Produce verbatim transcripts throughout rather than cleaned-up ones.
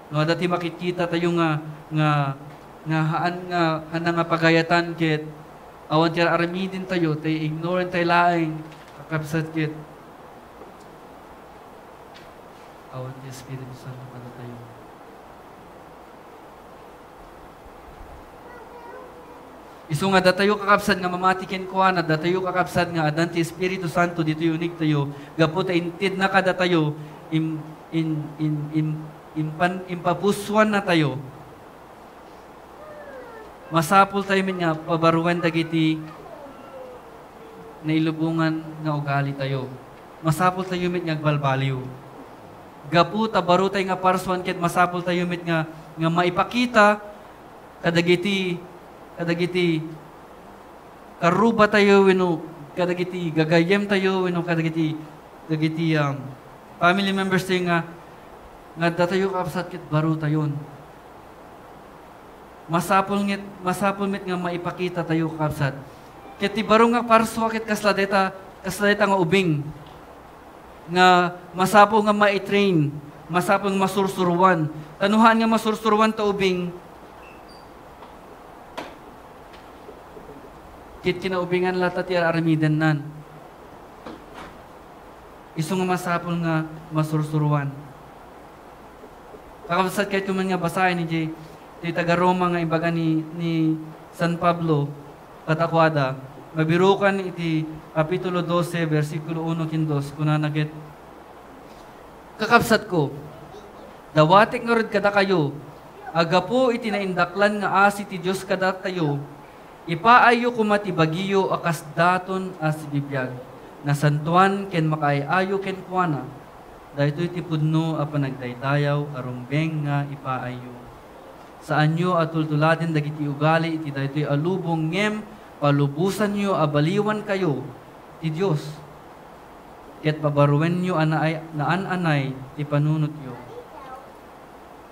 No adda ti makitkita tayo nga, nga, nga haan nga, haan nga pagayatan ket awan ti ar-aramiden tayo, tay ignorant tay laeng, kakabsat ket awan ti Espiritu Santo kada tayo. Isu nga datayo, kakabsat, nga mamati kenkuana, datayo, kakabsat, nga addan ti Espiritu Santo ditoy unegtayo, gapu ta intedna kadatayo, im-, in-, in-, im-, impan-, impapusuannatayo. Masapul tayo met nga pabaruen dagiti nailubongan nga ugali tayo. Masapul tayo met nga agbalbaliw. Gapu ta baro tayo nga parsuan ket masapul tayo met nga, nga maipakita kadagiti, kadagiti karruba tayo wenno kadagiti gagayyem tayo wenno kadagiti, dagiti, um, family members tayo nga, nga adda tayo kakabsat ket baro tayon. Masapul nget, masapul met nga maipakita tayo, kakabsat. Ket ti baro nga parsua ket kasla dayta, kasla dayta nga ubing nga masapul nga ma-train, masapul nga masursuruan. Ta no haan nga masursuruan ta ubing, ket kinaubingan latta ti ar-aramidennan. Isu nga masapul nga masursuruan. Kakabsat, kayatko man nga basaen iti, iti taga-Roma nga ibaga ni, ni San Pablo kadakuada. Mabirukan iti Kapitulo dose, bersikulo uno ken dos, kunana ket, "Kakabsatko, dawatek ngarud kadakayo, a gapu iti naindaklan nga asi ti Dios kadatayo, ipaayyo koma ti bagiyo a kas daton a sibibiag, nasantoan ken makaay-ayo kenkuana. Daytoy ti pudno a panagdaydayaw a rumbeng nga ipaayyo. Saanyo a tultuladen dagiti ugali iti daytoy a lubong, ngem palubosanyo a baliwankayo ti Dios, ket pabaruenyo a naay-, naan-anay ti panunotyo,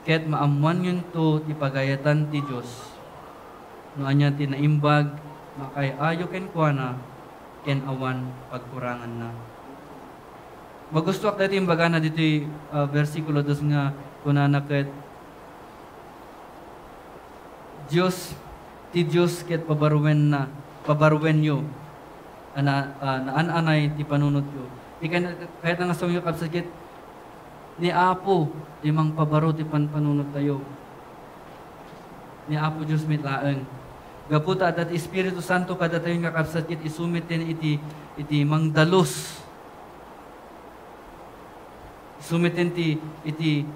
ket maammoanyonto ti pagayatan ti Dios. No ania ti naimbag, makaay-ayo kenkuana, ken awan pagkuranganna." Magustoak daytoy imbagana ditoy, ah, bersikulo dos nga kunana ket, "Dios, ti Dios ket pabaruenna, pabaruenyo, a na-, a naan-anay ti panunotyo." Ti kay-, kayatna nga sumayo, kabsat, ket ni Apo ti mangpabaro ti panpanunottayo. Ni Apo Dios met laeng. Gapu ta adda ti Espiritu Santo kadatayo nga, kabsat, ket isu met ti, iti, iti mangdalus. Isu met ti, iti,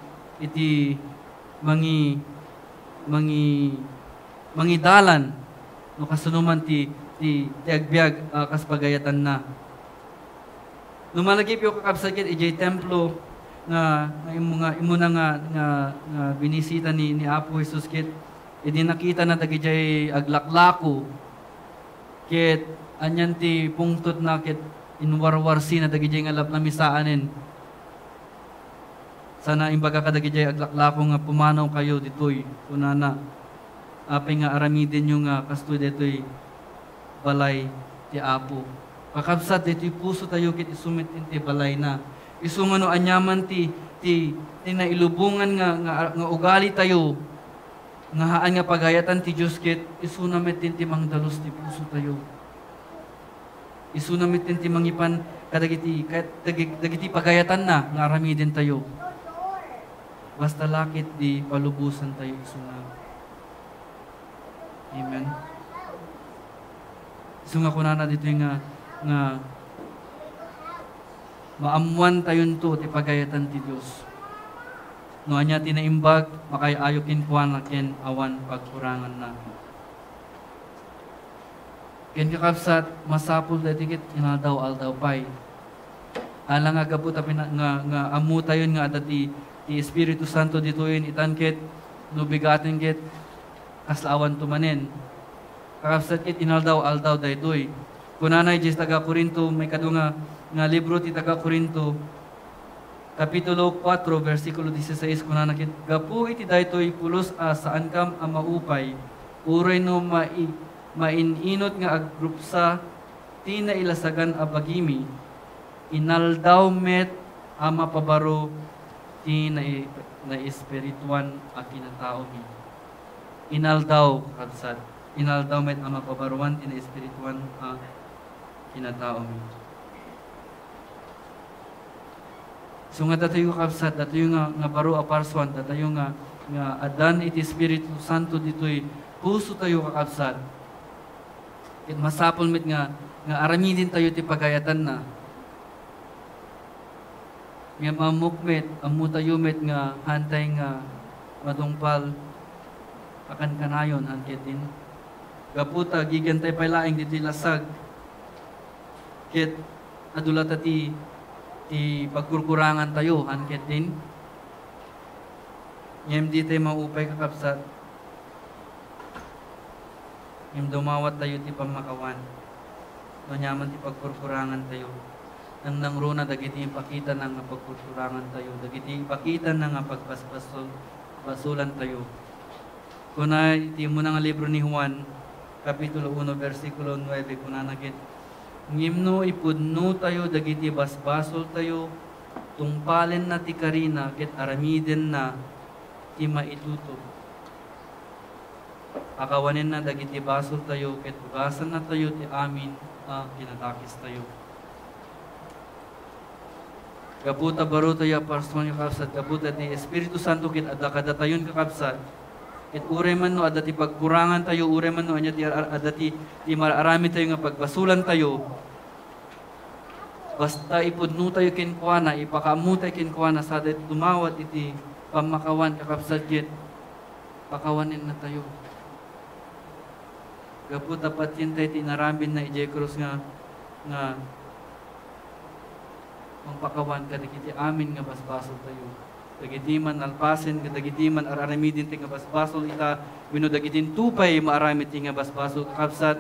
iti mangi-, mangi-, mangidalan no kasano man ti, ti, ti agbiag, ah, kas pagayatanna. No malagipyo, kakabsat, ket idiay templo nga, nga immo-, nga immuna nga, nga, nga binisita ni, ni Apo Jesus ket idi nakitana dagidiay aglaklako, ket anian ti pungtotna ket inwarwarsina dagidiay nga lamlamisaanen. Sana imbaga kadagidiay aglaklako nga, "Pumanawkayo ditoy," kunana. "Apay nga aramidenyo nga kastoy daytoy balay ti Apo?" Kakabsat, daytoy pusotayo ket isu met ti balayna. Isu nga no aniaman ti, ti, ti nailubongan nga, nga, nga ugalitayo, nga haan nga pagayatan ti Dios ket isuna met ti mangdalus ti pusotayo. Isuna met ti mangipan kadagiti, kad-, dagi-, dagiti pagayatanna nga aramidentayo. Basta la ketdi palubosantayo isuna. Amen. Isu nga kunana ditoy nga, nga maammoantayonto ti pagayatan ti Dios. No ania ti naimbag, makaay-ayo kenkuana ken awan pagkuranganna. Ken kakabsat, masapul daytoy ket inaldaw-aldaw pay. Ala nga gapu ta pina-, nga, nga ammotayon nga adda ti, ti Espiritu Santo ditoyen, itan ket no bigaten ket kasla awanto manen. Kakabsat, ket inaldaw-aldaw daytoy. Kunana idiay taga-Corinto, maikadua nga, nga libro ti taga-Corinto, Kapitulo kuatro, bersikulo dieciséis, kunana ket, "Gapu iti daytoy, pulos a saankam a maupay, uray no mai-, main-inut nga agrupsa ti nailasagan a bagimi, inaldaw met a mapabaro ti nai-, naespirituan a kinataomi. Inaldaw, kakabsat. Inaldaw met a mapabaruan ti naespirituan a kinataomi. So nga datayo, kakabsat, datayo nga, nga baro a parsuan, datayo nga, nga addan iti Espiritu Santo ditoy pusotayo, kakabsat. Ket masapul met nga, nga aramidentayo ti pagayatanna. Ngem ammok met, ammotayo met nga haantay nga madungpal a kankanayon, han ketdin. Gapu ta agigantay pay laeng ditoy lasag, ket adu latta ti, ti pagkurkurangantayo, han ketdin. Ngem ditay maupay, kakabsat. Ngem dumawattayo ti pammakawan. No aniaman ti pagkurkurangantayo, nangnangruna dagiti ipakitana nga pagkurkurangantayo, dagiti ipakitana nga pagbasbasol-, basolantayo. Kuna iti umuna nga libro ni Juan, Kapitulo uno, bersikulo nuebe, kunana ket, "Ngem no ipudnotayo dagiti basbasoltayo, tungpalenna ti karina ket aramidenna ti maitutop." Pakawanenna dagiti basoltayo ket ugasannatayo ti amin a kinadakistayo. Gapu ta barotayo a parsuan, kakabsat, gapu ta ti Espiritu Santo ket adda kadatayon, kakabsat. Ket uray man no adda ti pagkurangantayo, uray man no ania ti ar-, adda ti, ti mar-aramidtayo nga pagbasolantayo, basta ipudnotayo kenkuana, ipakaammotayo kenkuana, sada dumawat iti pammakawan, kakabsat, ket pakawanennatayo. Gapu ta patientay ti inaramidna idiay krus nga, nga mangpakawan kadagiti amin nga basbasoltayo. Dagiti man nalpasen, kadagiti man ar-aramidentayo nga basbasol ita, wenno dagiti intoy maaramidtayo nga basbasol, kakabsat,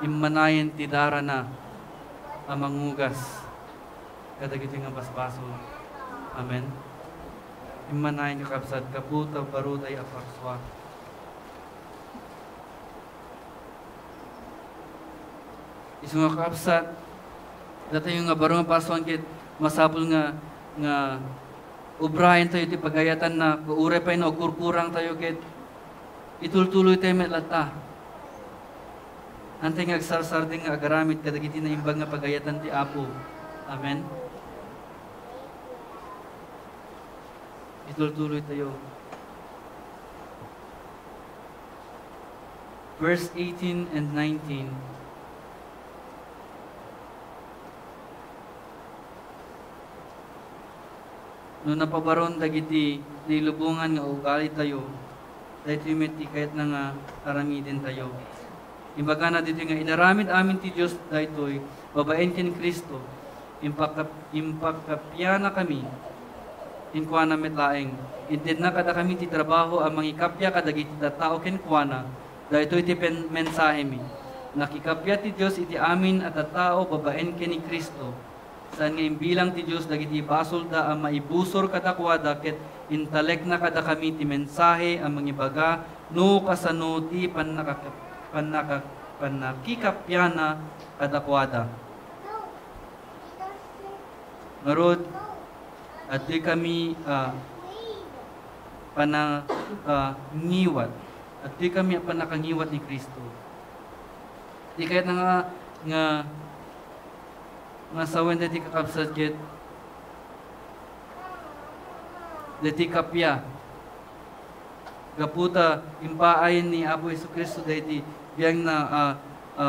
immanayen ti darana a mangugas kadagiti nga basbasol. Amen. Immanayen, kakabsat, gapu ta barotayo a parsua. Isu nga, kakabsat, datayo nga baro nga parsuan ket masapul nga, nga ubraentayo ti pagayatanna, uray pay no agkurkurangtayo ket itultuloytayo met latta. Haantay nga agsarsardeng nga agaramid kadagiti naimbag nga pagayatan ti Apo. Amen. Itultuloytayo. Verse eighteen and nineteen. No napabaron dagiti nailubongan nga ugalitayo, daytoy met ti kayatna nga aramidentayo. Imbagana ditoy nga inaramid amin ti Dios daytoy babaen ken Cristo. Impakap-, impakapianakami kenkuana met laeng. Intedna kadakami ti trabaho a mangikappia kadagiti tattao kenkuana. Daytoy ti pen-, mensahemi. Nakikappia ti Dios iti amin a tattao babaen ken ni Cristo. Saan nga imbilang ti Dios dagiti basolda a maibusor kadakuada ket intalekna kadakami ti mensahe a mangibaga no kasano ti pannaka-, pannaka-, pannakikappiana kadakuada. Ngarud, adtoy kami a panakangiwat. Adtoy kami a panakangiwat ni Cristo. Ti kayatna nga, nga, nga sawen daytoy, kakabsat, ket daytoy kappia. Gapu ta impaayen ni Apo Jesu-Cristo daydi biangna a, a,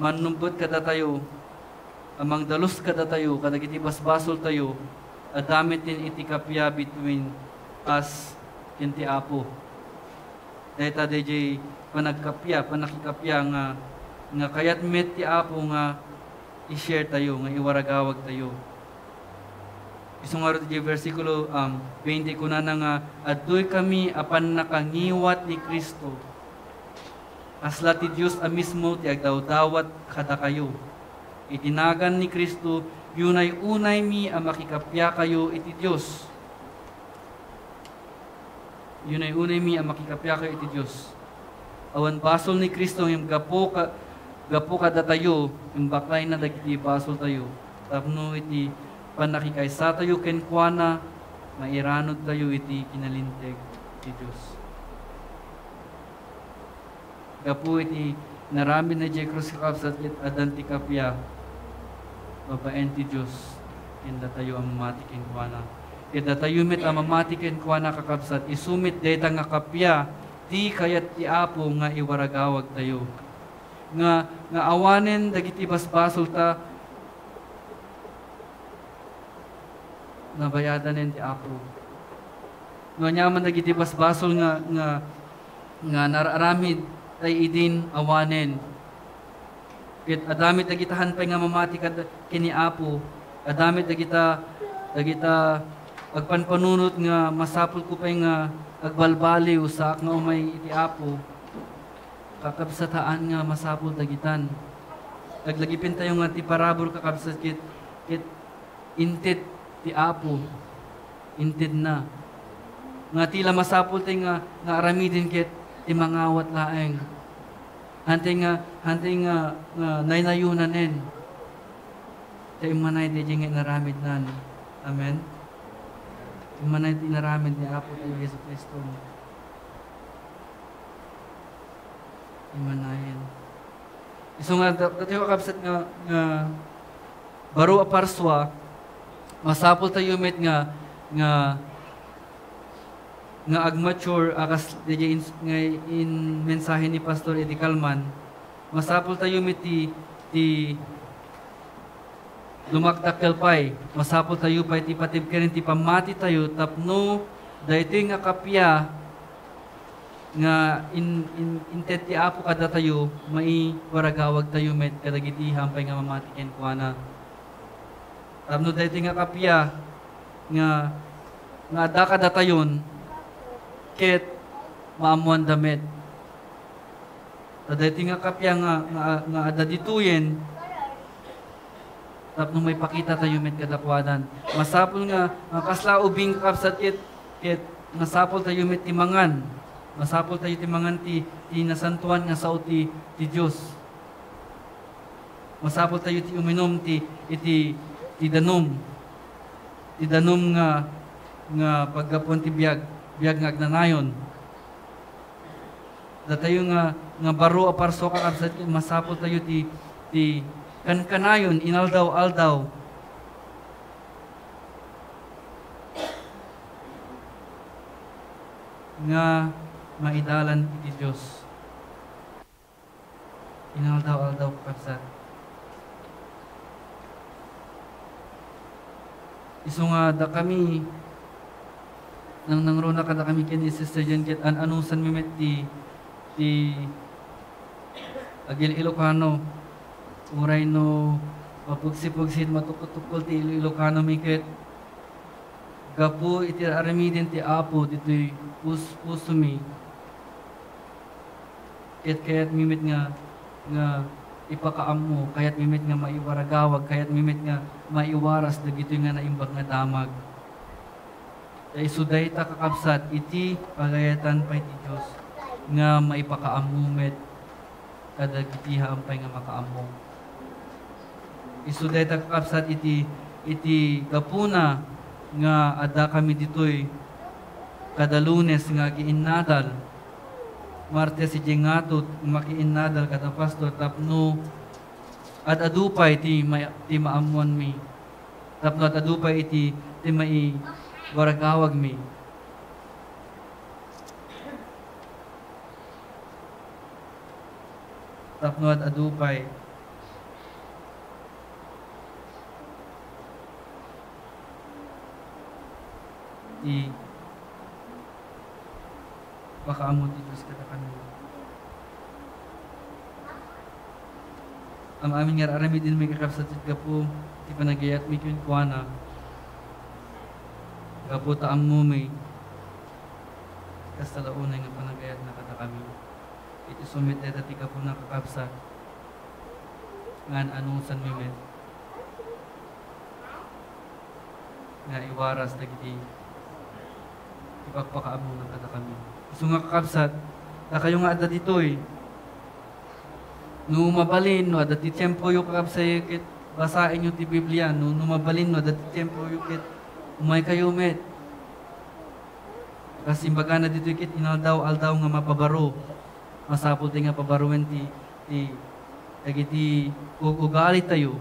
mannubbot kadatayo a mangdalus kadatayo kadagiti basbasoltayo, adda met ti iti kappia between us ken ti Apo. Dayta daydiay panagkappia, pannakikappia nga, nga kayat met ti Apo nga i-share tayo, nga iwaragawag tayo. Isu ngarud iti bersikulo, um, twenty, kunana nga, "Adtoy kami a pannakangiwat ni Cristo. Kasla ti Dios a mismo ti agdawdawat kadakayo. Iti nagan ni Cristo, yunay-unaymi a makikapiakayo iti Dios." Yunay-unaymi a makikapiakayo iti Dios. Awan basol ni Cristo ngem gapu ka-, gapu kadatayo, imbaklayna dagiti basoltayo. Tapno iti pannakikaysatayo kenkuana, mairanudtayo iti kinalinteg ti Dios. Gapu iti naramidna idiay krus, kakabsat, ket addan ti kappia babaen ti Dios ken datayo a mamati kenkuana. Ket datayo met a mamati kenkuana, kakabsat, isu met dayta nga kappia ti kayat ti Apo nga iwaragawagtayo. Nga, nga awanen dagiti basbasolta, nabayadanen ti Apo. No aniaman dagiti basbasol nga, nga, nga nararamid tay idin awanen. Ket adda met dagita han pay nga mamati kad-, ken ni Apo. Adda met dagita, dagita agpanpanunot nga masapulko pay nga agbalbaliw saak nga umay iti Apo. Kakabsat, haan nga masapul dagitan. Laglagipentayo nga ti parabur, kakabsat, ket, ket inted ti Apo. Intedna. Nga ti la masapultay nga, nga aramiden ket ti mangawat laeng. Hantay nga, hantay nga, nga naynayonanen. Ta immanay daydiay nga inaramidnan. Amen? Immanay ti inaramid ni Apo tayo Jesu-Cristo. Immanayen. Isu nga, da-, datayo, kakabsat, nga, nga baro a parsua, masapultayo met nga, nga, nga agmature a kas daydiay ins-, nga in mensahe ni Pastor Eddie Calman. Masapultayo met ti, ti dumadakkel pay. Masapultayo pay ti patibkeren ti pammatitayo tapno daytoy nga kappia nga in-, in-, inted ti Apo kadatayo, maiwaragawagtayo met kadagiti hampay nga mamati kenkuana. Tapno daytoy nga kappia nga, nga adda kadatayon, ket maammoanda met. Ta daytoy nga kappia nga, nga, nga adda ditoyen, tapno maipakitatayo met kadakuadan. Masapul nga, nga kasla ubing, kakabsat, ket, ket masapultayo met ti mangan. Masapultayo ti mangan ti, ti nasantoan nga sao ti, ti Dios. Masapultayo ti uminum ti, iti, ti danum. Ti danum nga, nga paggapuan ti biag, biag nga agnanayon. Datayo nga, nga baro a parsua, kakabsat, masapultayo ti, ti kankanayon inaldaw-aldaw nga maidalan iti Dios. Inaldaw-aldaw, kakabsat. Isu nga dakami, nangnangruna kadakami ken ni Sister Jen, ket an-anusanmi met ti, ti agil-Ilocano. Uray no mapugsi-pugsit, matukol-tukol ti il-, Ilocanomi, ket gapu iti aramiden ti Apo ditoy pus-, pusomi. Ket kayatmi met nga, nga ipakaammo, kayatmi met nga maiwaragawag, kayatmi met nga maiwaras dagitoy nga naimbag nga damag. Ta isu dayta, kakabsat, iti pagayatan pay ti Dios nga maipakaammo met kadagiti haanpay nga makaammo. Isu dayta, kakabsat, iti, iti gapuna nga addakami ditoy kada Lunes nga agiinnadal, Martes idiay ngatut nga makiinnadal kada pastor tapno ad-adu pay ti ma-, ti maammoanmi, tapno ad-adu pay iti, ti maiwaragawagmi. Tapno ad-adu pay ti pakaammo ti Dios kadakami. Am-amin nga ar-aramiden mi, kakabsat, ket gapu ti panagayatmi kenkuana, gapu ta ammomi, kasta la unay nga panagayatna kadakami. Iti sumit dayta ti gapuna, kakabsat, nga an-anusanmi met nga iwaras dagiti ipagpakaammona kadakami. Isu nga, kakabsat, dakayo nga adda ditoy, no mabalin, no adda ti tiempoyo, kakabsat, ket basaenyo ti Biblia. No, no mabalin, no adda ti tiempoyo, ket umaykayo met. Kas imbagana ditoy ket inaldaw-aldaw nga mapabaro. Masapul ti nga pabaruen ti, ti, dagiti ug-, ugalitayo.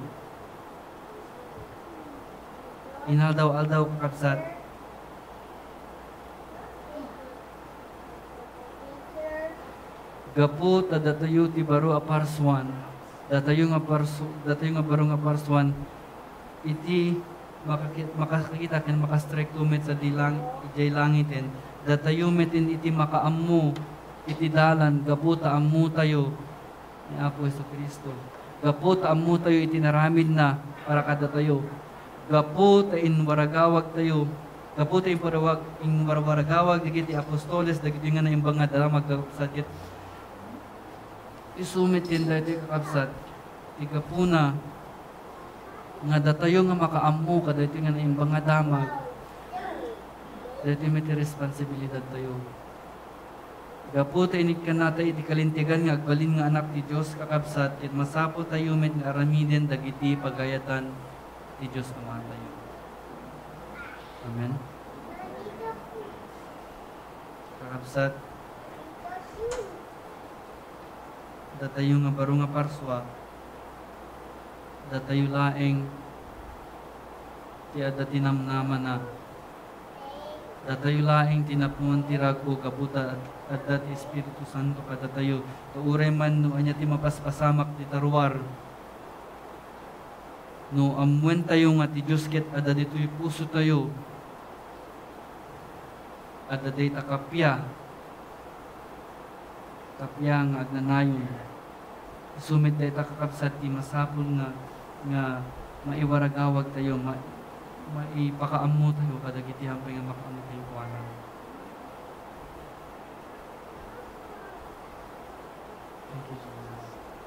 Inaldaw-aldaw, kakabsat. Gapu ta datayo ti baro a parsuan, datayo nga parsu-, datayo nga baro nga parsuan, iti makaki-, makakita ken makastrike to met sa di lang-, idiay langiten, datayo met iti makaammo iti dalan gapu ta ammotayo ni Apo Jesu-Cristo. Gapu ta ammotayo iti naramidna para kadatayo. Gapu ta inwaragawagtayo. Gapu ta inwarawag-, inwarwaragawag dagiti apostoles, dagiti nga naimbag nga damag, kakabsat, ket isu met ken daytoy, kakabsat, ti gapuna nga datayo nga makaammo kadaytoy nga naimbag nga damag, daytoy met ti responsibilidadtayo. Gapu ta inikkannatayo iti kalintegan nga agbalin nga anak ti Dios, kakabsat, ket masapultayo met nga aramiden dagiti pagayatan ti Dios Amatayo. Amen. Kakabsat, datayo nga baro nga parsua, datayo laeng ti adda ti namnamana. Datayo laeng ti napnoan ti rago gapu ta ad-, adda ti Espiritu Santo kadatayo. Ta uray man no ania ti mapaspasamak dita ruar, no ammoentayo nga ti Dios ket adda ditoy pusotayo, adda dayta kappia, kappia nga agnanayon. Isu met dayta, kakabsat, ti masapul nga, nga maiwaragawagtayo, ma-, maipakaammotayo kadagiti hampay nga makaammo kenkuana. Thank you, Jesus.